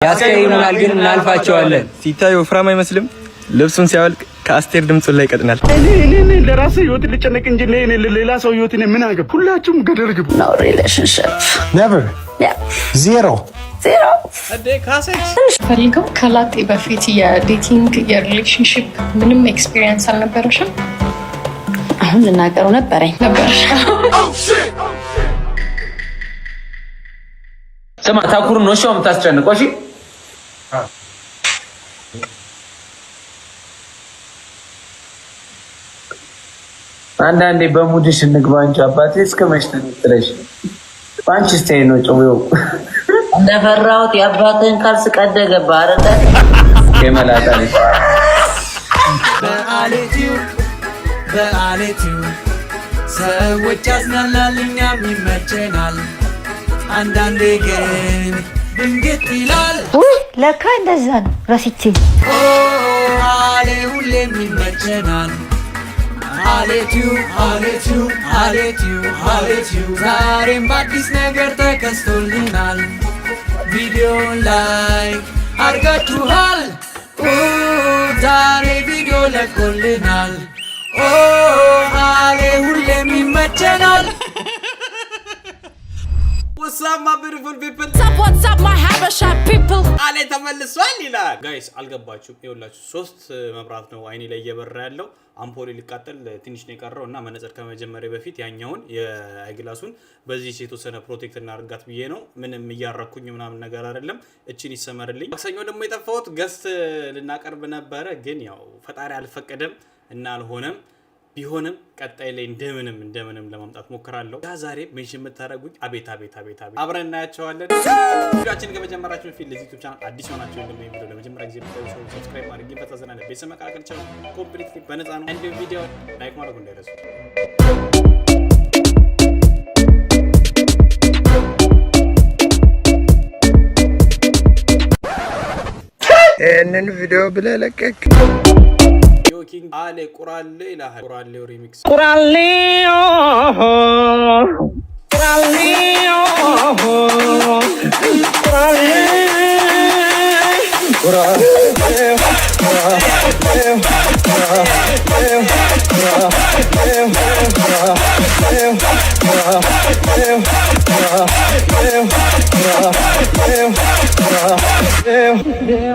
ያስቀይሙናል ግን እናልፋቸዋለን። ሲታይ ወፍራም አይመስልም። ልብሱን ሲያወልቅ ከአስቴር ድምፁን ላይ ይቀጥናል። እኔ ለራሴ ህይወት ልጨነቅ እንጂ ሌላ ሰው ህይወት እኔ ምን አገብ? ሁላችሁም ገደል ግቡ። No relationship. Never. Yeah. Zero. Zero. ፈልገው ከላጤ በፊት የ dating የ relationship ምንም experience አልነበረሽም? አሁን ልናገረው ነበረኝ። ነበረሽ? ስማ ታኩር ነው እሺ፣ የምታስጨንቀው እሺ። አንዳንዴ በ mood ሽ እንግባ እንጂ አባቴ እስከ መች ተነጥለሽ በአንቺ style ነው ጭዌው እንደፈራሁት የአባትህን ካልስ ቀደህ ገባህ አይደለ? የመላጣ ልጅ። በአሌቲው ሰዎች ያዝናናል፣ እኛም ይመቸናል። አንዳንዴ ግን ድንግጥ ይላል። ውይ ለካ እንደዛ ነው። ረስቼ። ኦ አሌ ሁሌም ይመቸናል። አሌቲው አሌቲው አሌቲው አሌቲው ዛሬም በአዲስ ነገር ተከስቶልናል። ቪዲዮን like አድርጋችኋል። ኦ ዛሬ ቪዲዮ ለቆልናል። ኦ አሌ ሁሌም ይመቸናል። What's up, my beautiful people? What's up, my ሀበሻ people? አሌ ተመልሷል ይላል። Guys አልገባችሁም? ይኸውላችሁ ሶስት መብራት ነው አይኔ ላይ እየበራ ያለው። አምፖሌ ሊቃጠል ትንሽ ነው የቀረው እና መነጽር ከመጀመሪያ በፊት ያኛውን የ eyeglass ኡን በዚህ የተወሰነ protect እናርጋት ብዬ ነው። ምንም እያረኩኝ ምናምን ነገር አይደለም። እችን ይሰመርልኝ። ማክሰኞ ደግሞ የጠፋሁት guest ልናቀርብ ነበረ፣ ግን ያው ፈጣሪ አልፈቀደም እና አልሆነም። ቢሆንም ቀጣይ ላይ እንደምንም እንደምንም ለማምጣት ሞክራለሁ። ያ ዛሬ mention የምታደርጉኝ አቤት አቤት አቤት አቤት፣ አብረን እናያቸዋለን። ቪዲዮአችንን ከመጀመራችን በፊት ለዚህ ዩቲዩብ ቻናል አዲስ ሆናችሁ ወይም ደግሞ ይሄን ቪዲዮ ለመጀመሪያ ጊዜ የምታዩ ሰው subscribe ማድረግ ይፈታዘናል። ቤተሰብ መቀላቀል ይቻላል። Completely በነፃ ነው። እንዲሁም ቪዲዮ like ማድረጉ እንዳይረሱ። ይህንን ቪዲዮ ብለህ ለቀቅ። ዮኪንግ አሌ ቁራሌ ይልሃል። ቁራሌው remix። ቁራሌው ቁራሌው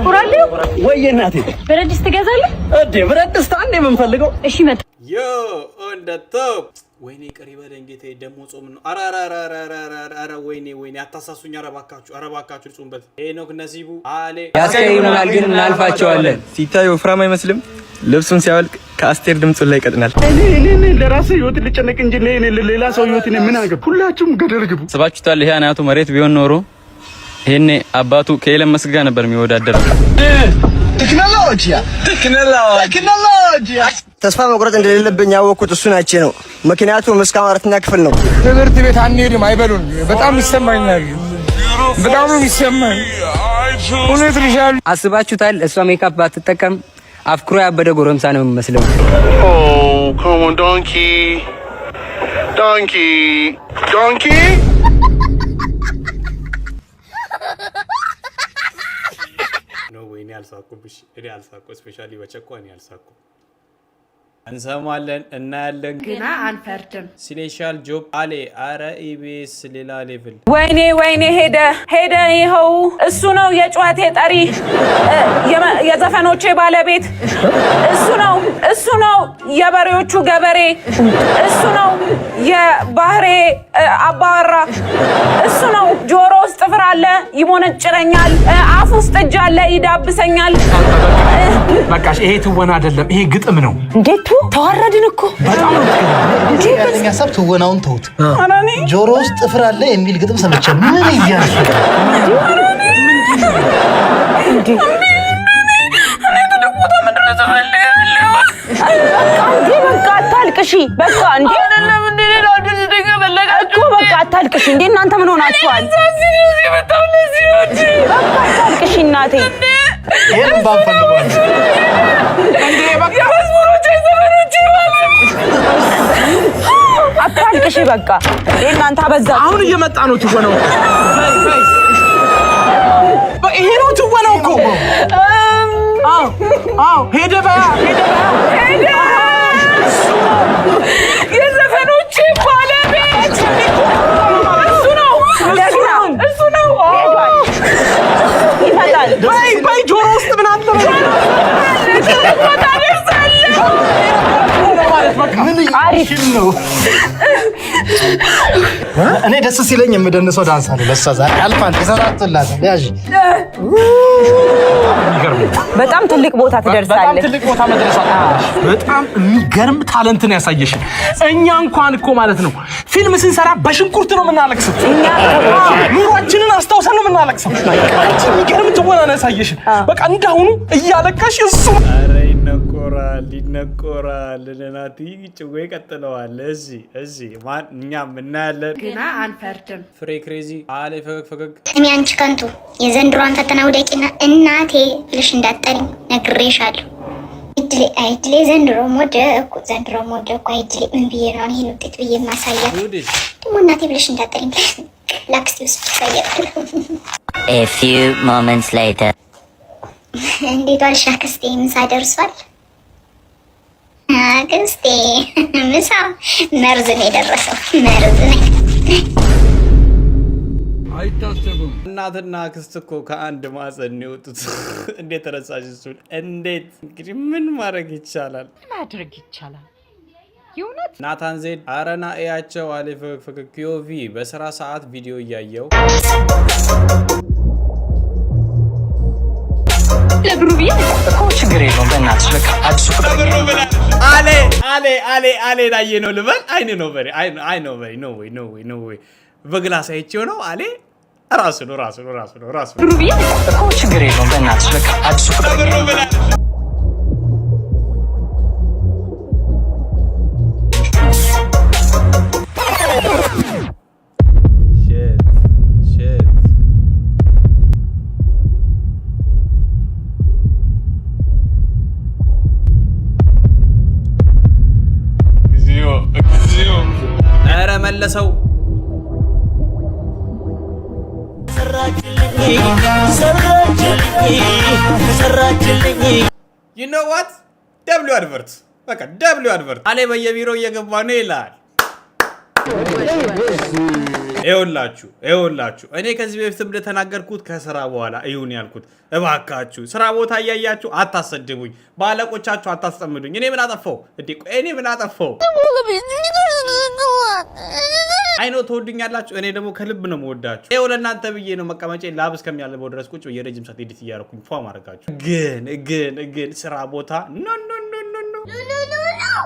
ቁራሌው። ወይ እናቴ። ብረት ድስት ትገዛለህ? እንዴ ብረት ድስት አንዴ የምንፈልገው። እሺ መጣ። Yo, on the top። ወይኔ ቅር ይበለኝ ጌታዬ፣ ደግሞ ጾም ነው። ኧረ ኧረ ኧረ ኧረ ኧረ ኧረ ወይኔ ወይኔ፣ አታሳሱኝ። ኧረ እባካችሁ፣ ኧረ እባካችሁ ልጹምበት። ሄኖክ ነሲቡ አሌ ያስቀይሙናል ግን እናልፋቸዋለን። ሲታይ ወፍራም አይመስልም። ልብሱን ሲያወልቅ ከአስቴር ድምፁን ላይ ይቀጥናል። እኔ ለራሴ ህይወት ልጨነቅ እንጂ ሌላ ሰው ህይወት እኔ ምን አገብ? ሁላችሁም ገደል ግቡ። ስባችሁታል። ይሄ አናቱ መሬት ቢሆን ኖሮ ይሄኔ አባቱ ከኤለን መስክ ጋር ነበር የሚወዳደረው። ተስፋ መቁረጥ እንደሌለብኝ ያወቅኩት እሱን አይቼ ነው። ምክንያቱም እስካሁን አራተኛ ክፍል ነው። ትምህርት ቤት አንሄድም አይበሉን። በጣም ይሰማኛል። በጣም ነው የሚሰማኝ። እውነት ልሻለሁ። አስባችሁታል? እሷ ሜካፕ ባትጠቀም አፍክሮ ያበደ ጎረምሳ ነው የሚመስለው። Come on, donkey, donkey, donkey. No ወይኔ አልሳኩብሽ። እኔ አልሳኩ፣ especially በቸኳ እኔ አልሳኩ። እንሰማለን እናያለን። ግና አንፈርድም። ሲሌሻል ጆብ አሌ አረ ኢቢኤስ ሌላ level። ወይኔ ወይኔ፣ ሄደ ሄደ። ይኸው እሱ ነው የጨዋቴ ጠሪ፣ የዘፈኖቼ ባለቤት እሱ ነው። እሱ ነው የበሬዎቹ ገበሬ፣ እሱ ነው የባህሬ አባወራ፣ እሱ ነው። ጆሮ ውስጥ ጥፍር አለ ይሞነጭረኛል፣ አፍ ውስጥ እጅ አለ ይዳብሰኛል። በቃ ይሄ ትወና አይደለም፣ ይሄ ግጥም ነው። እንዴቱ ተዋረድን እኮ። በጣም ነው። ያለኝ ሀሳብ ትወናውን ተውት። ጆሮ ውስጥ ጥፍር አለ የሚል ግጥም ሰምቻለሁ። ምን እያልሽ ነው? እንዴ በቃ አታልቅሺ። በቃ እንዴ እኮ በቃ አታልቅሺ። እንዴ እናንተ ምን ሆናችኋል? በቃ አታልቅሺ እናቴ። ይሄንን ባንፈልገው። አታልቅሺ በቃ። እንዴ እናንተ አበዛችሁ። አሁን እየመጣ ነው ትወናው። ይሄ ነው ትወናው እኮ። አዎ አዎ፣ ሄደ በያ ሄደ ሄደ የዘፈኖቼ ባለቤት እሱ ነው፣ እሱ ነው። ይመጣል። በይ በይ፣ ጆሮ ውስጥ ምን አለ? ቦታ ደርሳለሁ። ምን አሪፍ ነው። እኔ ደስ ሲለኝ የምደንሰው ዳንስ አለ። ለእሷ ዛሬ አልፋል ተሰራቶላታል። ያዥ። በጣም ትልቅ ቦታ በጣም ትደርሳለህ። ትልቅ ቦታ መድረስ አለብሽ። በጣም የሚገርም talent ን ያሳየሽን። እኛ እንኳን እኮ ማለት ነው ፊልም ስንሰራ በሽንኩርት ነው የምናለቅሰው። ኑሯችንን አስታውሰን ነው የምናለቅሰው። አንቺ የሚገርም ትወና ነው ያሳየሽን። በቃ እንዳሁኑ እያለቀሽ እሱ ኧረ ይነቆራል፣ ይነቆራል። ናቲ ጭዌ ቀጥለዋል። እዚህ እዚህ ማን እኛም እናያለን። ግና አንፈርድም። ፍሬ ክሬዚ አሌ ፈገግ ፈገግ። ስሚ አንቺ ከንቱ፣ የዘንድሮን ፈተና ውደቂና እናቴ ብለሽ እንዳትጠሪኝ ነግሬሻለሁ። እድሌ አይድሌ፣ ዘንድሮም ወደቅኩ፣ ዘንድሮም ወደቅኩ። አይድሌ ምን ብዬ ነው አሁን ይሄን ውጤት ብዬ የማሳያት? ጉድሽ። ደግሞ እናቴ ብለሽ እንዳትጠሪኝ ላክስቴ ውስጥ ያሳያታለሁ። A few moments later. እንዴት ዋልሽ አክስቴ? ምሳ ደርሷል? አክስቴ ምሳ መርዝ ነው የደረሰው፣ መርዝ ነው። አይታሰብም። እናትና አክስት እኮ ከአንድ ማህፀን ነው የወጡት። እንዴት ረሳሽ እሱን? እንዴት እንግዲህ ምን ማድረግ ይቻላል? ማድረግ ይቻላል። የእውነት። ናታን ዜድ አረና እያቸው አሌ ፈገግ ፈገግ። POV በስራ ሰዓት ቪዲዮ እያየው። ለብሩ ብዬ እኮ ችግር የለውም። በእናትሽ በቃ አዲሱ ፍቅረኛ አሌ አሌ አሌ አሌ ላየ ነው ልበል። አይን ነው በሬ አይ ነው በሬ፣ no way, no way, no way። በ glass አይቼው ነው። አሌ ራሱ ነው፣ ራሱ ነው፣ ራሱ ነው፣ ራሱ ነው። ብሩ ብዬ እኮ ችግር የለውም። በእናትሽ በቃ አዲሱ ፍቅረኛ Shit, shit. እግዚኦ እግዚኦ። ኧረ መለሰው። You know what? W advert፣ በቃ W advert። አሌ በየቢሮ እየገባ ነው ይላል። ይኸውላችሁ ይኸውላችሁ፣ እኔ ከዚህ በፊትም እንደተናገርኩት ከስራ በኋላ ይሁን ያልኩት፣ እባካችሁ ስራ ቦታ እያያችሁ አታሰድቡኝ፣ በአለቆቻችሁ አታስጠምዱኝ። እኔ ምን አጠፋው እንዴ? ቆይ እኔ ምን አጠፋው? I know ትወዱኛላችሁ። እኔ ደግሞ ከልብ ነው የምወዳችሁ። ይኸው ለእናንተ ብዬ ነው መቀመጬ ላብ እስከሚያልበው ድረስ ቁጭ ብዬ ረጅም ሰዓት edit እያደረኩኝ ፏ ማድረጋችሁ። ግን ግን ግን ስራ ቦታ no, no, no, no, no።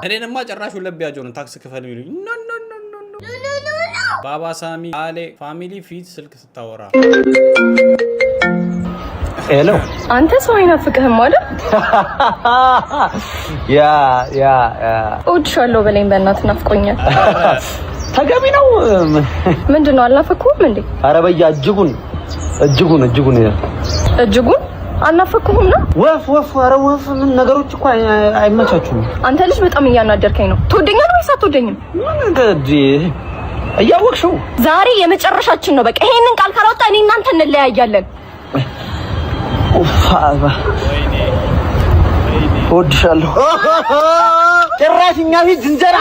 እኔንማ ጭራሽ ሁለት ቢያጆ ነው ታክስ ክፈል የሚሉኝ። No, no, no, no, no። ባባ ሳሚ አሌ family ፊት ስልክ ስታወራ። Hello። አንተ ሰው አይናፍቅህም አይደል? Yeah, yeah, yeah. እወድሻለሁ በለኝ በእናትህ፣ ናፍቆኛል። ተገቢ ነው። ምንድን ነው አልናፈቅኩህም እንዴ? ኧረ በያ እጅጉን እጅጉን እጅጉን። እጅጉን አልናፈቅኩህም ነው? ወፍ ወፍ፣ ኧረ ወፍ፣ ምን ነገሮች እኮ አይመቻቹም። አንተ ልጅ በጣም እያናደርከኝ ነው። ትወደኛለህ ወይስ አትወደኝም? ምን እያወቅሽው? ዛሬ የመጨረሻችን ነው። በቃ ይሄንን ቃል ካላወጣ እኔ እናንተ እንለያያለን። ኡፍ፣ እወድሻለሁ። ጭራሽ እኛ ፊት ዝንጀራ።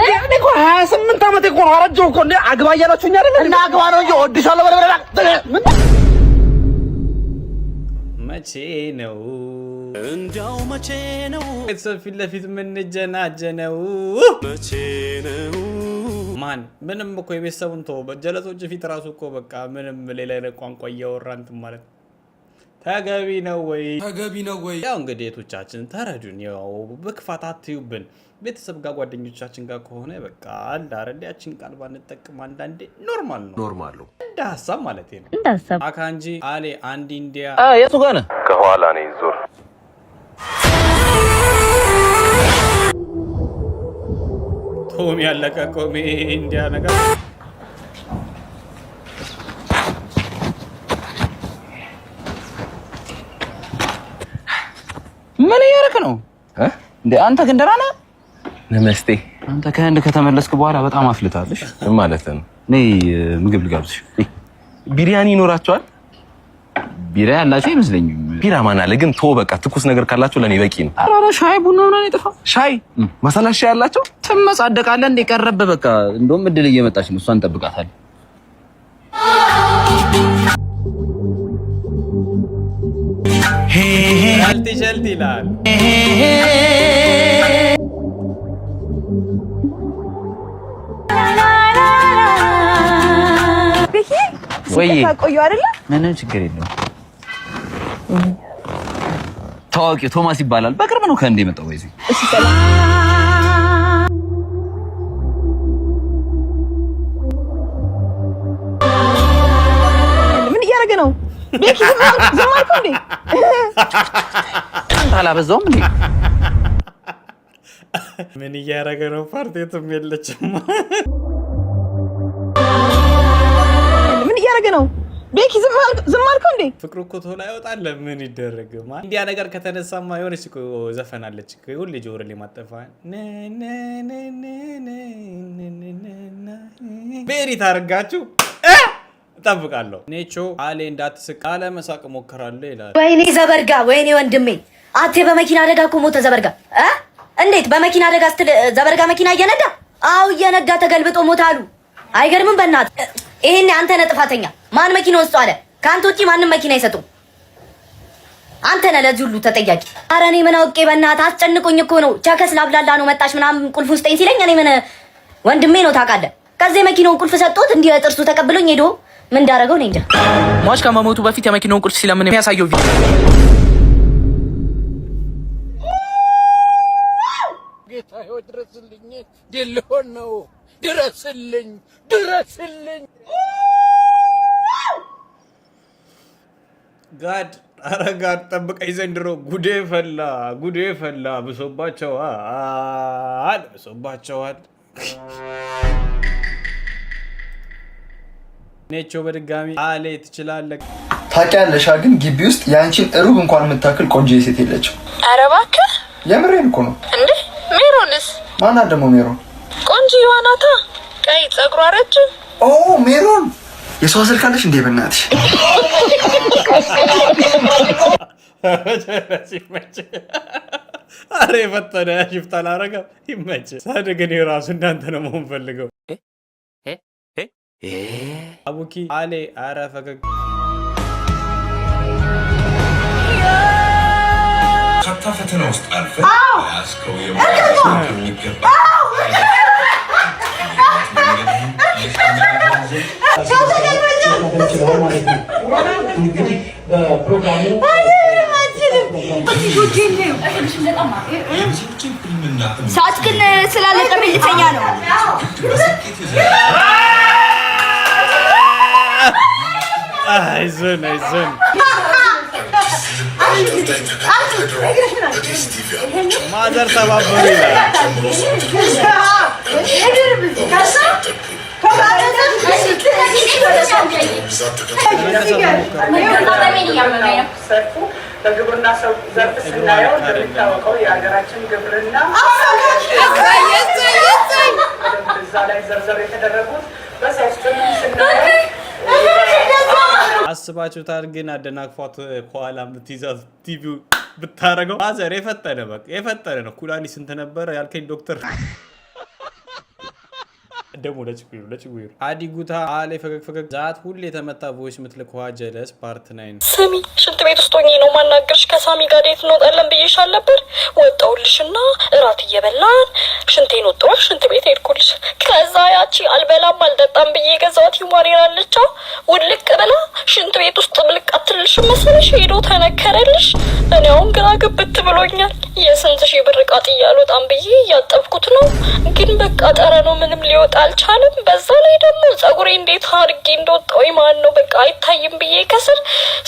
እኔ እኮ 28 ዓመቴ እኮ ነው። አረጀሁ እኮ እንዴ። አግባ እያላችሁኝ አይደል? እና አግባ ነው እንጂ እወድሻለሁ በለ። መቼ ነው እንዲያው መቼ ነው ቤተሰብ ፊት ለፊት የምንጀናጀነው? መቼ ነው? ማን ምንም እኮ የቤተሰቡን ተወው፣ በጀለሶች ፊት ራሱ እኮ በቃ ምንም ሌላ አይነት ቋንቋ እያወራ እንትን ማለት ተገቢ ነው ወይ? ተገቢ ነው ወይ? ያው እንግዲህ እህቶቻችን ተረዱን፣ ያው በክፋት አትዩብን። ቤተሰብ ጋር ጓደኞቻችን ጋር ከሆነ በቃ አለ አይደል ያችን ቃል ባንጠቅም አንዳንዴ normal ነው። Normal ነው። እንደ ሀሳብ ማለት ነው። እንደ ሀሳብ። አካንጂ አሌ አንድ ኢንዲያ። የቱ ጋር ነህ? ከኋላ ነኝ፣ ዞር። ቶሚ ያለቀ ቆሜ ኢንዲያ ነገር። ምን እያደረክ ነው እንዴ? አንተ ግን ደህና ነህ? ነመስቴ። አንተ ከህንድ ከተመለስክ በኋላ በጣም አፍልታለሽ። ምን ማለት ነው? እኔ ምግብ ልጋብዝሽ። ቢሪያኒ ይኖራቸዋል? ቢራ ያላቸው አይመስለኝም። ቢራ ማን አለ ግን ቶ በቃ ትኩስ ነገር ካላቸው ለኔ በቂ ነው። ኧረ ሻይ ቡና ምናምን የጠፋ። ሻይ መሰላ ሻይ ያላቸው? ትመጻደቃለህ እንደ ቀረበ በቃ። እንደውም እድል እየመጣች ነው፣ እሷን እንጠብቃታለን። ሸልቲ ሸልቲ ይላል። ቤኪ። ወይ። ቆዩ አይደለ? ምንም ችግር የለውም። ታዋቂው ቶማስ ይባላል። በቅርብ ነው ከእንደ የመጣው ወይ። እሺ ሰላም። ምን እያደረገ ነው ቤኪ? ዝም አልኩህ እንዴ? አንተ አላበዛውም እንዴ? ምን እያደረገ ነው? ፓርቴትም የለችም። ምን እያደረገ ነው ቤኪ? ዝም አልኩህ እንዴ? ፍቅሩ እኮ ቶሎ አይወጣል። ምን ይደረግ? እንዲያ ነገር ከተነሳማ የሆነች እኮ ዘፈን አለች እኮ ሁሌ ጆሮ ላይ ማጠፋ ቤሪ ታርጋችሁ እጠብቃለሁ። ኔቾ አሌ እንዳትስቅ አለመሳቅ እሞክራለሁ ይላል። ወይኔ ዘበርጋ፣ ወይኔ ወንድሜ፣ አቴ በመኪና አደጋ እኮ ሞተ ዘበርጋ። እ እንዴት በመኪና አደጋ ስትል ዘበርጋ መኪና እየነዳ? አው እየነዳ ተገልብጦ ሞተ አሉ። አይገርምም? በእናትህ ይሄኔ አንተ ነህ ጥፋተኛ። ማን መኪና ውስጥ አለ? ከአንተ ውጪ ማንም መኪና አይሰጡም። አንተ ነህ ለዚህ ሁሉ ተጠያቂ። ኧረ እኔ ምን አውቄ በእናትህ፣ አስጨንቆኝ እኮ ነው። ቸከስ ላብላላ ነው መጣሽ ምናምን ቁልፍ ውስጠኝ ሲለኝ እኔ ምን ወንድሜ ነው ታውቃለህ። ከዚህ የመኪናውን ቁልፍ ሰጥቶት እንዲህ ጥርሱ ተቀብሎኝ ሄዶ ምን እንዳደረገው እኔ እንጃ። ሟች ከመሞቱ በፊት የመኪናውን ቁልፍ ሲለምን የሚያሳየው ቪዲዮ። ጌታ ሆይ ድረስልኝ፣ ድል ልሆን ነው። ድረስልኝ፣ ድረስልኝ። God፣ ኧረ God ጠብቀኝ ዘንድሮ። ጉዴ ፈላ፣ ጉዴ ፈላ። ብሶባቸዋል፣ ብሶባቸዋል። ኔቾ በድጋሚ አሌ ትችላለህ። ታውቂያለሽ ግን ግቢ ውስጥ የአንቺን ሩብ እንኳን የምታክል ቆንጆ ሴት የለችም። ኧረ እባክህ። የምሬን እኮ ነው። እንዴ ሜሮንስ? ማናት ደግሞ ሜሮን? ቆንጆዋ ናታ፣ ቀይ ጸጉሯ ረጅም። ኦ ሜሮን፣ የሷ ስልክ አለሽ እንዴ? በእናትሽ። ይመች። አረ የፈጠነ shift አላረገም። ይመች። ሳድግ እኔ ራሱ እንዳንተ ነው መሆን ፈልገው። አቡኪ አሌ አረ ፈገግ። በርካታ ፈተና ውስጥ አልፈህ ያዝከው የሚገባ ሰዓት ግን ስላለቀብኝ ልተኛ ነው። አይዞን አይዞን። ማዘር ተባበሩ ይላል። በግብርና ዘርፍ ስናየው እንደሚታወቀው የሀገራችን ግብርና እዛ ላይ ዘርዘር የተደረጉት በዛ ውስጥም ስናየው አስባችሁታል? ግን አደናቅፏት ከኋላ የምትይዛት ቲቪው ብታረገው ማዘር የፈጠነ በቃ የፈጠነ ነው። ኩላሊት ስንት ነበረ ያልከኝ ዶክተር? ደግሞ ለችግሩ ለችግሩ አዲጉታ አሌ ፈገግ ፈገግ ዛት ሁሌ የተመታ voice የምትልከዋ ጀለስ part 9። ስሚ፣ ሽንት ቤት ውስጥ ሆኜ ነው ማናገርሽ። ከሳሚ ጋር date እንወጣለን ብዬሽ አልነበር? ወጣሁልሽና እራት እየበላን ሽንቴን ወጣሁ፣ ሽንት ቤት ሄድኩልሽ። ከዛ ያቺ አልበላም አልጠጣም ብዬ የገዛኋት human hair አለቻ ውልቅ ብላ ሽንት ቤት ውስጥ ምልቅ አትልሽም መሰለሽ፣ ሄዶ ተነከረልሽ። እኔ አሁን ግራ ግብት ብሎኛል። የስንት ሺህ ብር ዕቃ ጥዬ አልወጣም ብዬ እያጠብኩት ነው፣ ግን በቃ ጠረኑ ምንም ሊወጣ አልቻለም። በዛ ላይ ደግሞ ጸጉሬ እንዴት አድርጌ እንደወጣው ማን ነው በቃ አይታይም ብዬ ከስር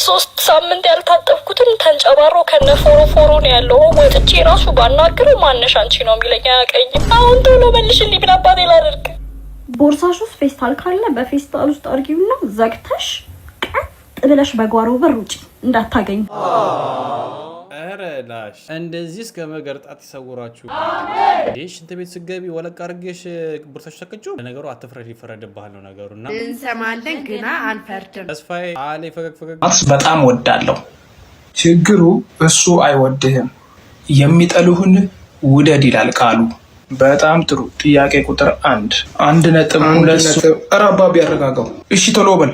3 ሳምንት ያልታጠብኩትን ተንጨባሮ ከነ ፎሮ ፎሮ ነው ያለው። ወጥቼ ራሱ ባናግረው ማነሽ አንቺ ነው የሚለኝ፣ አያውቀኝም። አሁን ቶሎ መልሽልኝ፣ ምን አባቴ ላድርግ? ቦርሳሽ ውስጥ ፌስታል ካለ በፌስታል ውስጥ አድርጊውና ዘግተሽ ቀጥ ብለሽ በጓሮ በር ውጪ እንዳታገኝ። ኧረ ላሽ፣ እንደዚህ እስከ መገርጣት ይሰውራችሁ። ይህ ሽንት ቤት ስገቢ ወለቅ አድርጌሽ ቦርሳሽ ሰቅጩ። ለነገሩ አትፍረድ ይፈረድብሃል ነው ነገሩ። እና እንሰማለን ግና አንፈርድም። ተስፋዬ አሌ ፈገግ ፈገግ። Maths በጣም ወዳለሁ። ችግሩ እሱ አይወድህም። የሚጠሉህን ውደድ ይላል ቃሉ። በጣም ጥሩ። ጥያቄ ቁጥር 1፣ 1.2፣ ኧረ አባቢ ያረጋጋው። እሺ ቶሎ በል።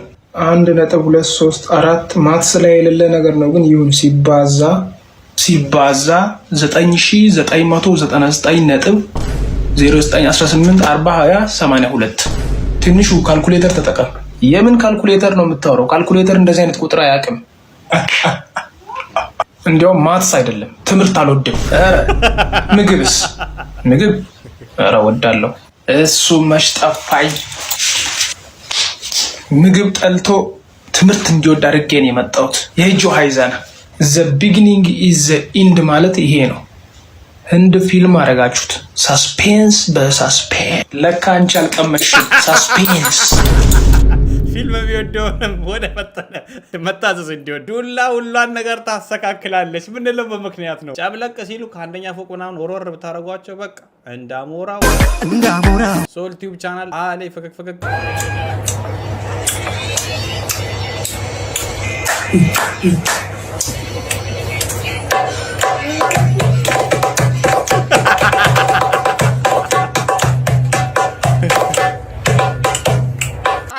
1.234፣ maths ላይ የሌለ ነገር ነው ግን ይሁን፣ ሲባዛ 9999.0918402082። ትንሹ ካልኩሌተር ተጠቀም። የምን ካልኩሌተር ነው የምታወራው? ካልኩሌተር እንደዚህ አይነት ቁጥር አያውቅም። እንዲያውም maths አይደለም ትምህርት አልወድም። ኧረ ምግብስ? ምግብ ኧረ ወዳለሁ። እሱ መች ጠፋኝ። ምግብ ጠልቶ ትምህርት እንዲወድ አድርጌ ነው የመጣሁት። የእጆ ሃይዘና the beginning is the end ማለት ይሄ ነው። ህንድ ፊልም አደረጋችሁት። Suspense በ suspense። ለካ አንቺ አልቀመሽም suspense። ፊልም ቢወደውንም ወደ ፈጠነ መታዘዝ እንዲወድ ዱላ ሁሏን ነገር ታስተካክላለች ምንለው በምክንያት ነው። ጨብለቅ ሲሉ ከአንደኛ ፎቅ ምናምን ወርወር ብታደርጓቸው በቃ እንዳሞራው እንዳሞራው። ሶል ቲዩብ ቻናል አሌ ፈገግ ፈገግ።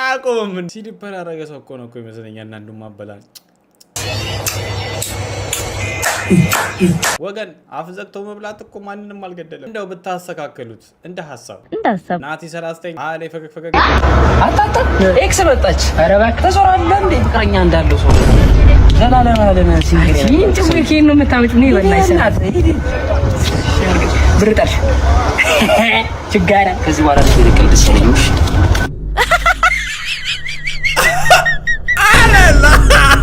አያቆምም። Slipper ያደረገ ሰው እኮ ነው እኮ ይመስለኛል። አንዳንዱ ማበላል ወገን አፍ ዘግቶ መብላት እኮ ማንንም አልገደለም። እንደው ብታስተካክሉት እንደ ሀሳብ። እንደ ሀሳብ። ናቲ 39 አሌ ፈገግ ፈገግ። አታታ ex መጣች። ኧረ እባክህ ተዞራለህ እንዴ? ፍቅረኛ እንዳለው ሰው ዘላለም አለም single። ይህን ጭዌ ከየት ነው የምታመጪው? እኔ በእናትሽ ብር ጠርሽ ችጋራ። ከዚህ በኋላ ልጅ ደስ ይለኝ። ኧረ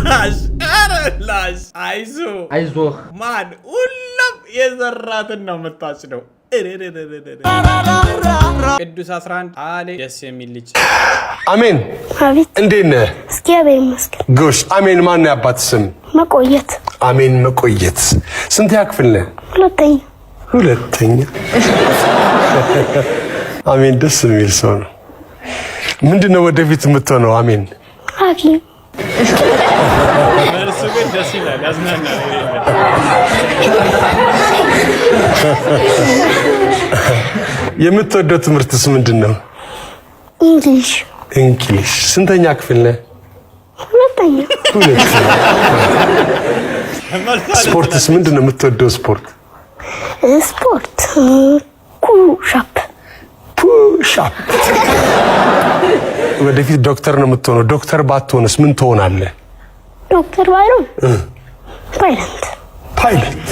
ላሽ፣ ኧረ ላሽ፣ አይዞህ። አይዞህ። ማን ሁሉም የዘራትን ነው የምታጭደው። ቅዱስ 11 አሌ ደስ የሚል ልጅ። አሜን። አቤት። እንዴት ነህ? እግዚአብሔር ይመስገን። ጎሽ። አሜን። ማን ነው ያባት ስም? መቆየት። አሜን መቆየት። ስንተኛ ክፍል ነህ? ሁለተኛ። ሁለተኛ። አሜን ደስ የሚል ሰው ነው። ምንድን ነው ወደፊት የምትሆነው? አሜን። ሐኪም። መልሱ ግን ደስ ይላል፣ ያዝናናል። የምትወደው ትምህርትስ ምንድን ነው? English። English። ስንተኛ ክፍል ነህ? ሁለተኛ። ሁለተኛ። ስፖርትስ ምንድን ነው የምትወደው ስፖርት? ስፖርት push-up። Push-up። ወደፊት ዶክተር ነው የምትሆነው። ዶክተር ባትሆንስ ምን ትሆናለህ? ዶክተር ባይሆን ፓይለት። ፓይለት።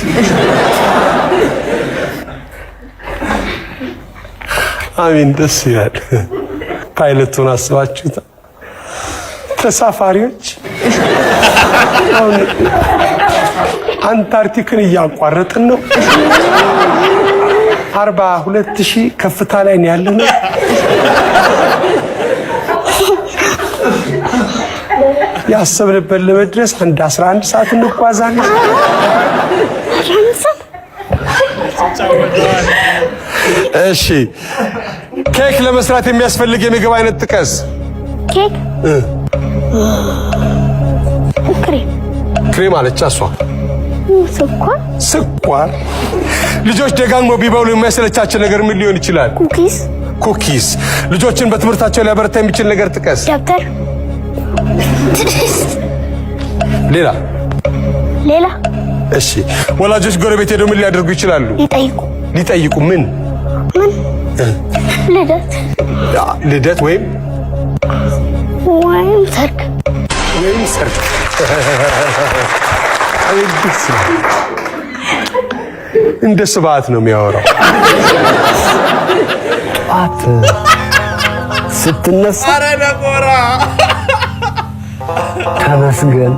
አሜን፣ ደስ ይላል። ፓይለቱን አስባችሁት? ተሳፋሪዎች አሁን አንታርክቲክን እያቋረጥን ነው። 42,000 ከፍታ ላይ ነው ያለነው። ያሰብንበት ለመድረስ አንድ 11 ሰዓት እንጓዛለን። እሺ፣ ኬክ ለመስራት የሚያስፈልግ የምግብ አይነት ጥቀስ። ኬክ ክሬም። ክሬም አለች እሷ። ስኳር። ስኳር። ልጆች ደጋግመው ቢበሉ የሚያሰለቻቸው ነገር ምን ሊሆን ይችላል? Cookies። Cookies። ልጆችን በትምህርታቸው ሊያበረታ የሚችል ነገር ጥቀስ። ደብተር። ሌላ? ሌላ። እሺ፣ ወላጆች ጎረቤት ሄደው ምን ሊያደርጉ ይችላሉ? ሊጠይቁ። ሊጠይቁ ምን? ምን? ልደት። ልደት ወይም ወይም ሰርግ። ወይም ሰርግ። ደስ ይላል። እንደ ስብዓት ነው የሚያወራው። ጠዋት ስትነሳ ኧረ ነቆራ። ተመስገን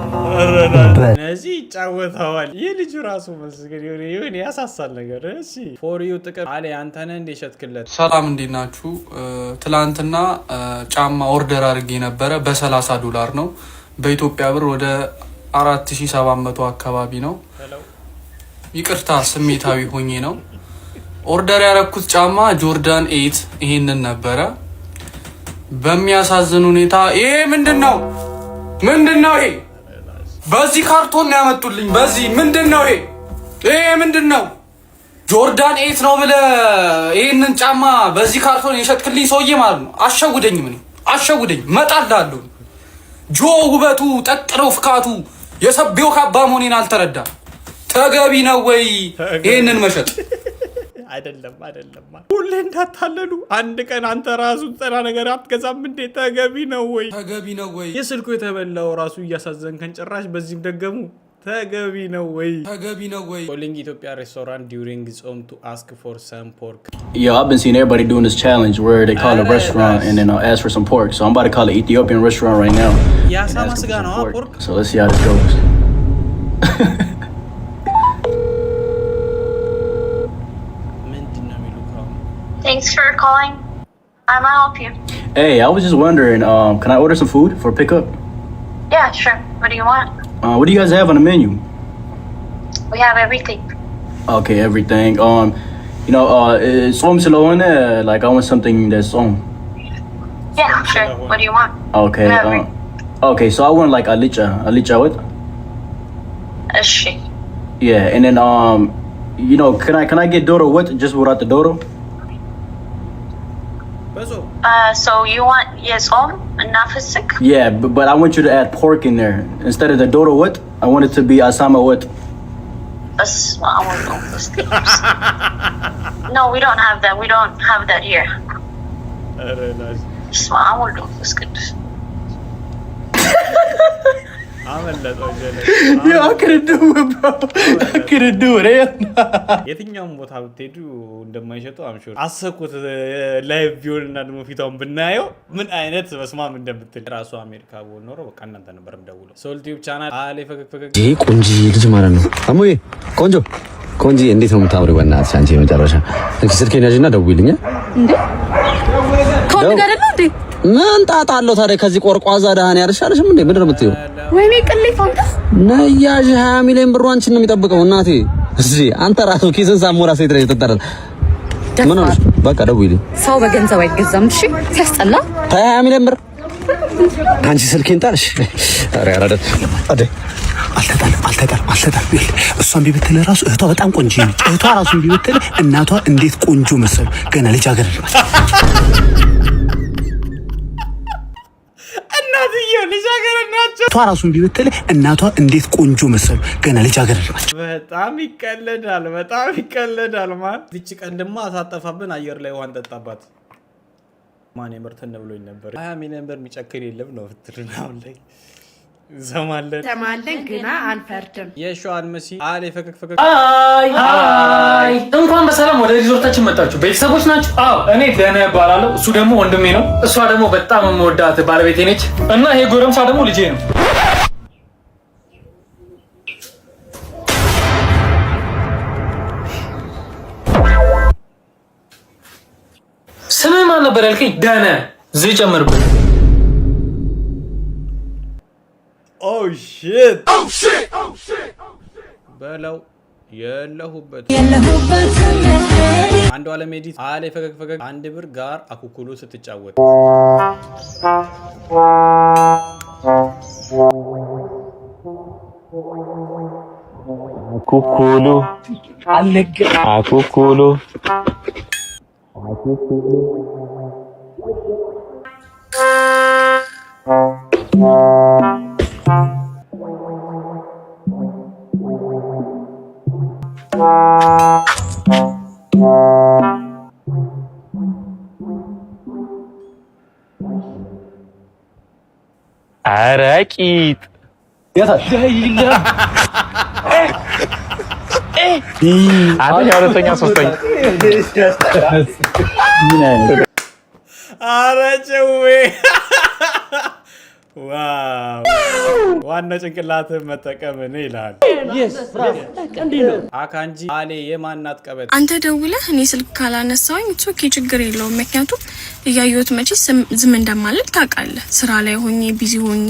በል። እነዚህ ይጫወተዋል። ይህ ልጁ ራሱ መስገን የሆነ የሆነ ያሳሳል ነገር። እሺ፣ for you ጥቅም አለ። አንተ ነህ እንደ ሸጥክለት? ሰላም፣ እንዴት ናችሁ? ትላንትና ጫማ order አድርጌ ነበረ፣ በ30 ዶላር ነው። በኢትዮጵያ ብር ወደ 4700 አካባቢ ነው። ይቅርታ ስሜታዊ ሆኜ ነው። Order ያረኩት ጫማ Jordan 8 ይሄንን ነበረ። በሚያሳዝን ሁኔታ ይሄ ምንድን ነው? ምንድን ነው ይሄ? በዚህ ካርቶን ነው ያመጡልኝ። በዚህ ምንድን ነው ይሄ? ይሄ ምንድን ነው? Jordan 8 ነው ብለህ ይሄንን ጫማ በዚህ ካርቶን የሸጥክልኝ ሰውዬ ማለት ነው። አሸውደኝ፣ ምን አሸውደኝ፣ መጣላለሁ። ጆ ውበቱ ጠቅነው ፍካቱ የሰቤው ካባ መሆኔን አልተረዳም። ተገቢ ነው ወይ ይሄንን መሸጥ? አይደለም፣ አይደለም። ሁሌ እንዳታለሉ። አንድ ቀን አንተ ራሱ ጠና ነገር አትገዛም እንዴ? ተገቢ ነው ወይ? ተገቢ ነው ወይ? የስልኩ የተበላው ራሱ እያሳዘንከን ጭራሽ በዚህም ደገሙ። ተገቢ ነው ወይ? ተገቢ ነው ወይ? Calling Ethiopia restaurant during ጾም to ask for some pork. Yo, I've been seeing everybody doing this challenge where they call a restaurant and then ask for some pork. So I'm about to call an Ethiopian restaurant right now and የአሳማ ask them ስጋ for some ነው pork. Pork. So let's see how this goes. ምንድን ነው የሚሉት አሁን? Thanks for calling. I might help you. Hey, I was just wondering, can I order some food for pickup? Yeah, sure. What do you want? What do you guys have on the menu? We have everything. Okay, everything. ጾም ስለሆነ, like I want something that's ጾም. Yeah, sure. What do you want? Okay. We have Okay, so I want like አልጫ, አልጫ ወጥ. እሺ። Yeah, and then can I get ዶሮ ወጥ just without the ዶሮ? So you want የጾም እና ፍስክ? Yeah, but I want you to add pork in there instead of the ዶሮ ወጥ. I want it to be አሳማ ወጥ. በስመ አብ ወወልድ ወመንፈስ ቅዱስ። No, we don't have that. We don't have that here. ኧረ ላሽ። በስመ አብ ወወልድ ወመንፈስ ቅዱስ። አመለጠው ጀለስ። Yo, I couldn't do it, bro. I couldn't do it. Hell no. የትኛውም ቦታ ብትሄዱ እንደማይሸጡ I'm sure። አሰብኩት live ቢሆን እና ደግሞ ፊቷን ብናየው ምን አይነት በስማም እንደምትል። ራሱ አሜሪካ ብሆን ኖሮ በቃ እናንተ ነበር የምደውለው። ሶል ቲዩብ ቻናል አሌ ፈገግ ፈገግ። ይሄ ቆንጂ ልጅ ማለት ነው። አሙዬ፣ ቆንጆ ቆንጂ፣ እንዴት ነው የምታምሪው? በእናትሽ አንቺ የመጨረሻ። እንኪ ስልኬን ያዥና ደውይልኝ። እንዴ፣ ከወንድ ጋር አይደለ እንዴ? ምን ጣጣ አለው ታዲያ? ከዚህ ቆርቋዛ ደህና ያልሻልሽም እንዴ? ምንድን ነው የምትይው? ወይኔ ቅሌት አንተ። ነያዥ 20 ሚሊዮን ብሩ አንቺን ነው የሚጠብቀው እናቴ። እዚህ አንተ ራሱ ኪስን ሳሞራ ሴት ላይ ተጠራ። ምን ሆነሽ? በቃ ደውይልኝ። ሰው በገንዘብ አይገዛም። እሺ ሲያስጠላ። ታይ 20 ሚሊዮን ብር አንቺ ስልኬን ጣልሽ። ኧረ ኧረ አደ አልተጣልም፣ አልተጣልም፣ አልተጣልም። ይኸውልህ እሷ እምቢ ብትልህ ራሱ እህቷ በጣም ቆንጆ ነች። እህቷ ራሱ እምቢ ብትልህ እናቷ እንዴት ቆንጆ መሰሉ። ገና ልጃገረድ ናት። እናትየው ልጃገረድ ናቸው። እህቷ ራሱ እምቢ ብትልህ እናቷ እንዴት ቆንጆ መሰሉ። ገና ልጃገረድ ናቸው። በጣም ይቀለዳል፣ በጣም ይቀለዳል። ማን ይቺ ቀን ድማ አሳጠፋብን። አየር ላይ ውሃ እንጠጣባት። ማን የምር ትን ብሎኝ ነበር። 20 ሚሊዮን ብር የሚጨክን የለም ነው ብትሉን አሁን ላይ እንሰማለን። እንሰማለን ግና አንፈርድም። የሸዋን መሲ አሌ ፈገግ ፈገግ። Hi hi፣ እንኳን በሰላም ወደ ሪዞርታችን መጣችሁ። ቤተሰቦች ናችሁ? አዎ፣ እኔ ደህና እባላለሁ። እሱ ደግሞ ወንድሜ ነው። እሷ ደግሞ በጣም የምወዳት ባለቤቴ ነች። እና ይሄ ጎረምሳ ደግሞ ልጄ ነው። ስምህ ማን ነበር ያልከኝ? ደህነ ዝ ጨምርብን። Oh shit በለው የለሁበት። አንዱ አለም edit አሌ ፈገግ ፈገግ አንድ ብር ጋር አኩኩሉ ስትጫወት። አኩኩሉ አኩኩሉ። ኧረ ቂጥ። አንደኛ፣ ሁለተኛ፣ ሶስተኛ። አረ ጭዌ wow! ዋናው ጭንቅላትን መጠቀም ነው ይላል። አካንጂ አሌ የማናት ቀበጥ። አንተ ደውለህ እኔ ስልክ ካላነሳሁኝ okay ችግር የለውም። ምክንያቱም እያየሁት መቼ ዝም እንደማልል ታውቃለህ። ስራ ላይ ሆኜ busy ሆኜ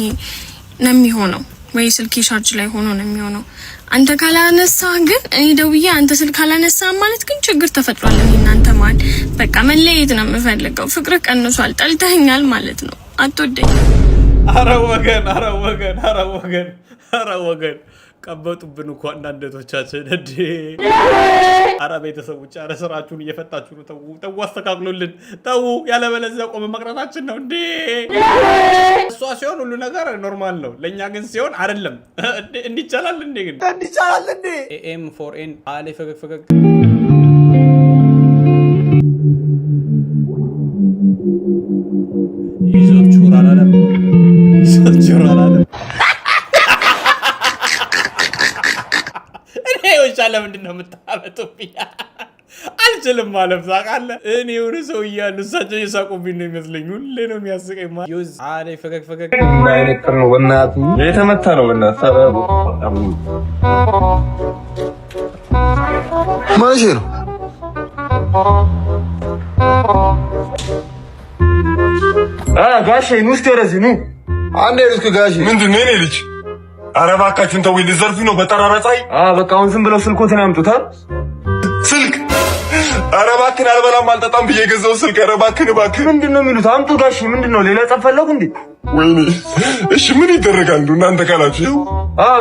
ነው የሚሆነው። ወይ ስልኬ ቻርጅ ላይ ሆኖ ነው የሚሆነው። አንተ ካላነሳህ ግን እኔ ደውዬ አንተ ስልክ ካላነሳህ ማለት ግን ችግር ተፈጥሯል። እኔ እናንተ መሀል በቃ መለየት ነው የምፈልገው። ፍቅርህ ቀንሷል፣ ጠልተኸኛል ማለት ነው። አትወደኝም። አረ ወገን፣ አረ ወገን፣ አረ ወገን፣ አረ ወገን፣ ቀበጡብን እኮ አንዳንድ እህቶቻችን። እንዴ! አረ ቤተሰቦች፣ አረ ስራችሁን እየፈታችሁ ነው። ተዉ ተዉ፣ አስተካክሉልን ተዉ። ያለበለዚያ ቆመ መቅረታችን ነው። እንዴ! እሷ ሲሆን ሁሉ ነገር normal ነው፣ ለእኛ ግን ሲሆን አይደለም። እንዲቻላል እንዴ ግን እንዲቻላል እንዴ? ኤኤም ፎር ኤን አሌ ፈገግ ፈገግ። ይዞት ቹር አላለም። ይዞት ቹር አላለም። እኔ ውሻ ለምንድን ነው የምታመጡብኝ? አልችልም ማለፍ ታውቃለህ። እኔ የሆነ ሰው እያሉ እሳቸው እየሳቁብኝ ነው ይመስለኝ። ሁሌ ነው የሚያስቀኝ። ዩዝ አሌ ፈገግ ፈገግ። አይነት ነው በእናትህ፣ የተመታ ነው በእናትህ። ማለት ነው። ጋሼ ኑ እስኪ ወደዚህ ኑ። አንዴ እስኪ ጋሼ። ምንድን ነው የኔ ልጅ? ኧረ እባካችሁን ተውኝ፣ ልዘርፉኝ ነው በጠራራ ፀሐይ። በቃ አሁን ዝም ብለው ስልኮትን ያምጡታ። ስልክ? ኧረ እባክህን አልበላም አልጠጣም ብዬ የገዛው ስልክ። ኧረ እባክህን እባክህን። ምንድን ነው የሚሉት? አምጡ ጋሼ። ምንድን ነው ሌላ ጸብ ፈለጉ እንዴ? ወይኔ እሺ ምን ይደረጋል እናንተ ካላችሁ?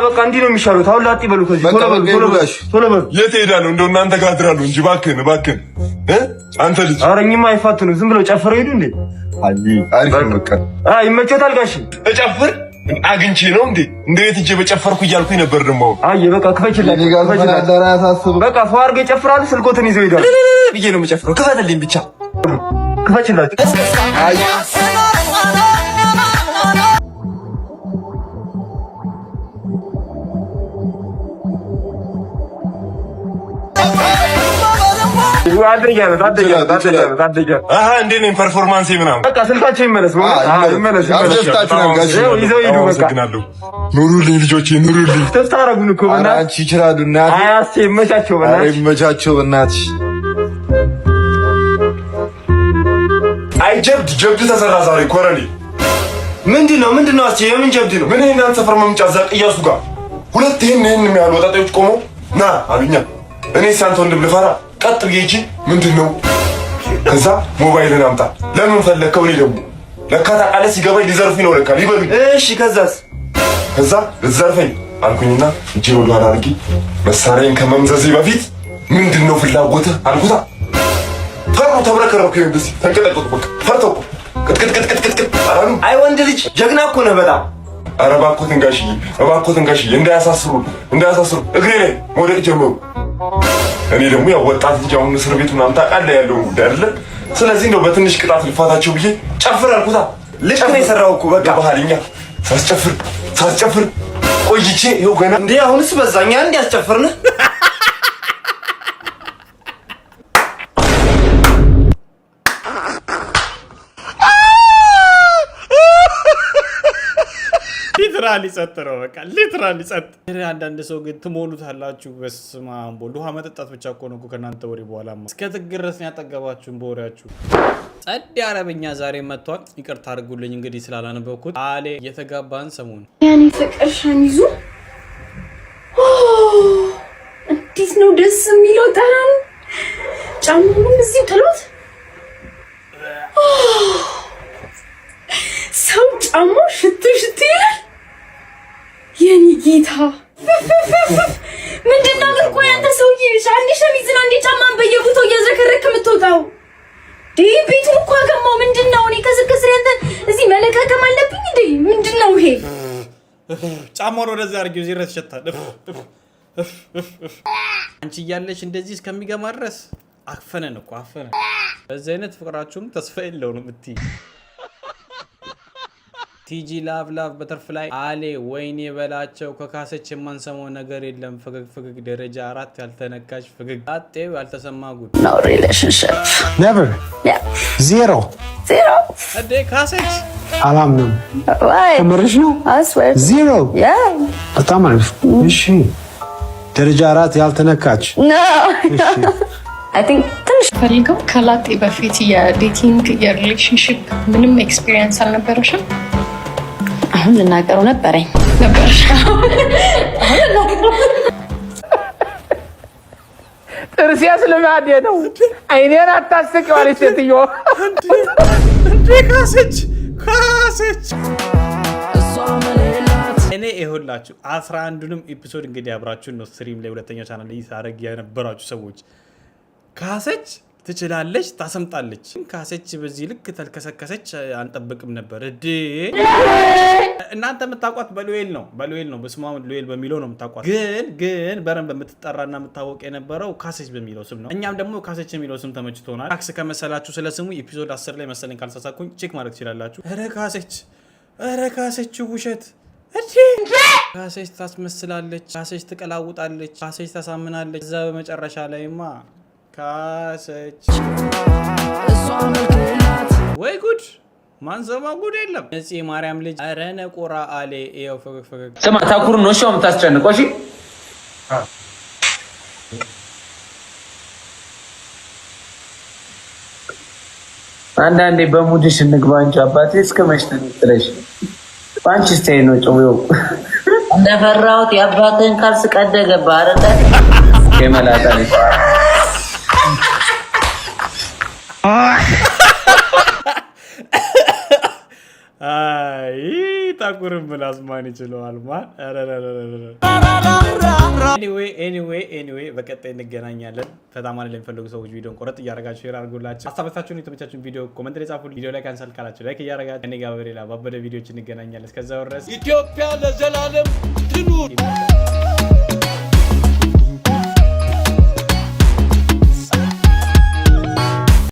በቃ እንዲህ ነው የሚሻሉት። አሁን ላጥ ይበሉ ከዚህ። ቶሎ በሉ ቶሎ በሉ ቶሎ በሉ። የት እሄዳለሁ? እንደው እናንተ ጋር አድራለሁ እንጂ እባክህን እባክህን እ አንተ ልጅ። ኧረ እኚህማ አይፋቱንም። ዝም ብለው ጨፍረው ሄዱ እንዴ? አሪፍ ነው በቃ። ይመቸታል ጋሼ። እጨፍር አግኝቼ ነው እንዴ? እንደ ቤት እጄ በጨፈርኩ እያልኩኝ ነበር። ደግሞ አይ በቃ ክፈችላቸው፣ ክፈችላቸው። በቃ ፏ አድርገው ይጨፍራሉ። ስልኮትን ይዘው ይሄዳሉ። ብዬ ነው የምጨፍረው። ክፈትልኝ ብቻ። ክፈችላቸው። አንደኛ ነው፣ አንደኛ ነው፣ አንደኛ ነው፣ አንደኛ ነው። አሃ እንዴት ነኝ? Performance ምናምን በቃ ስልካቸው ይመለስ፣ ይመለስ፣ ይመለስ። ይዘው ሂዱ በቃ። አመሰግናለሁ። ኑሩልኝ ልጆቼ፣ ኑሩልኝ። ተስፋ አደረጉን እኮ በእናትህ። አንቺ ይችላሉ እናቴ። አይ አስቼ ይመቻቸው፣ በእናትህ ይመቻቸው በእናትሽ። አይ ጀብድ ጀብድ ተሰራ ዛሬ ኮረኔ። ምንድን ነው ምንድን ነው አስቼ? የምን ጀብድ ነው? ምን ይሄን ሰፈር መምጫ እዛ ቅያሱ ጋር ሁለት ይሄን ይሄን የሚያህሉ ወጣቶች ቆመው ና አሉኛ። እኔ ሳንተ ወንድም ልፈራ ቀጥ ብዬ ሂጂ ምንድን ነው? ከዛ ሞባይልን አምጣ። ለምን ፈለግከው? እኔ ደግሞ ለካ ታውቃለህ፣ ሲገባኝ ሊዘርፉኝ ነው ለካ ሊበሉኝ። እሺ ከዛስ? ከዛ ልትዘርፈኝ አልኩኝና እጄን ወደኋላ አድርጌ መሳሪያዬን ከመምዘዜ በፊት ምንድን ነው ፍላጎትህ አልኩታ። ፈሩ፣ ተብረከረኩ። እንደዚህ ተንቀጠቀጡ። በቃ ፈርተው ቅጥቅጥቅጥቅጥቅጥ አላሉ። አይ ወንድ ልጅ ጀግና እኮ ነህ በጣም። ኧረ እባክዎትን ጋሽዬ፣ እባክዎትን ጋሽዬ እንዳያሳስሩ፣ እንዳያሳስሩ። እግሬ ላይ መውደቅ ጀመሩ። እኔ ደግሞ ያው ወጣት ልጅ አሁን እስር ቤት ምናምን ታውቃለህ ያለውን ጉዳይ አይደለ? ስለዚህ እንደው በትንሽ ቅጣት ልፋታቸው ብዬ ጨፍር አልኩታ። ልክ ነው የሰራው እኮ በቃ ባህልኛ ሳስጨፍር ሳስጨፍር ቆይቼ ይኸው ገና እንዴ አሁንስ በዛኛ እንዴ ያስጨፍርን። Literally ጸጥ ነው በቃ literally ጸጥ። አንዳንድ ሰው ግን ትሞሉታላችሁ። በስመ አብ ወልድ። ውሃ መጠጣት ብቻ እኮ ነው እኮ ከእናንተ ወሬ በኋላ እስከ ጥግ ድረስ ነው ያጠገባችሁን በወሬያችሁ። ጸድ አረበኛ ዛሬ መጥቷል። ይቅርታ አድርጉልኝ እንግዲህ ስላላነበብኩት። አሌ የተጋባን ሰሞን ያኔ ፍቅር ሸሚዙ እንዴት ነው ደስ የሚለው ጠረኑ። ጫማውንም እዚሁ ጥሎት ሰው ጫማው ሽቱ ሽቱ ይላል። የኔ ጌታ ምንድን ነው ግን? ቆይ አንተ ሰውዬ አንዴ ሸሚዝን አንዴ ጫማን በየቦታው እያዝረከረክ የምትወጣው ቤቱን እኮ አገማው። ምንድን ነው? እኔ ከስር ከስር ያንተን እዚህ መለቃቀም አለብኝ እንዴ? ምንድን ነው ይሄ? ጫማውን ወደዚያ አድርጊው፣ እዚህ ድረስ ይሸታል። አንቺ እያለሽ እንደዚህ እስከሚገማ ድረስ አፈነን እኮ አፈነን። በዚህ አይነት ፍቅራችሁም ተስፋ የለው ነው የምትይ። ቲጂ love love butterfly አሌ ወይኔ በላቸው። ከካሰች የማንሰማው ነገር የለም። ፈገግ ፈገግ ደረጃ 4 ያልተነካች ፈገግ አጤው ያልተሰማ ጉድ። No relationship. Never. Yeah. Zero. Zero. እንዴ ካሰች አላምንም። Why? ከምርሽ ነው? I swear. Zero. Yeah. በጣም አሪፍ። እሺ ደረጃ 4 ያልተነካች። No. I think ትንሽ ፈልገው ከላጤ በፊት የ dating የ relationship ምንም experience አልነበረሽም? አሁን ልናገረው ነበረኝ። ነበር። ጥርሴስ ልማዴ ነው። አይኔን አታስቂው አለች ሴትዮ። እንዴ ካሰች ካሰች። እኔ ይኸውላችሁ 11ዱንም episode እንግዲህ አብራችሁን ነው stream ላይ ሁለተኛው ቻናል ላይ ሳደርግ የነበራችሁ ሰዎች፣ ካሰች ትችላለች፣ ታሰምጣለች። ካሰች በዚህ ልክ ተልከሰከሰች አንጠብቅም ነበር። እዴ እናንተ የምታውቋት በሉኤል ነው፣ በሉኤል ነው፣ በስሟ ሉኤል በሚለው ነው የምታውቋት። ግን በረን በምትጠራና የምታወቅ የነበረው ካሰች በሚለው ስም ነው። እኛም ደግሞ ካሰች የሚለው ስም ተመችቶናል። ታክስ ከመሰላችሁ ስለ ስሙ episode 10 ላይ መሰለኝ ካልሳሳኩኝ check ማድረግ ትችላላችሁ። ኧረ ካሰች፣ ኧረ ካሰች ውሸት እንዴ! ካሰች ታስመስላለች፣ ካሰች ትቀላውጣለች፣ ካሰች ታሳምናለች። እዛ በመጨረሻ ላይማ ካሰች ወይ ጉድ! ማንሰማ ጉድ የለም። ነፂ ማርያም ልጅ ኧረ ነቆራ አሌ ይኸው ፈገግ ፈገግ። ስማ ታኩር ነው እሺ፣ የምታስጨንቀው እሺ። አንዳንዴ በ mood ሽ እንግባ እንጂ አባቴ እስከ መች ተነጥለሽ በአንቺ style ነው ጭዌው። እንደፈራሁት የአባትህን ካልስ ቀደህ ገባህ አይደለ? የመላጣ ልጅ። አይ ታኩርን ምላስ ማን ይችለዋል? ማን? Anyway, anyway, anyway በቀጣይ እንገናኛለን። ፈታ ማለት ለሚፈልጉ ሰዎች ቪዲዮን ቆረጥ እያደረጋችሁ share አድርጉላቸው። ሀሳባችሁን የተመቻችሁን ቪዲዮ comment ላይ ጻፉ። ቪዲዮ ላይ cancel ካላችሁ like እያደረጋችሁ እኔ ጋር በሌላ ባበደ ቪዲዮዎች እንገናኛለን። እስከዛው ድረስ ኢትዮጵያ ለዘላለም ትኑር።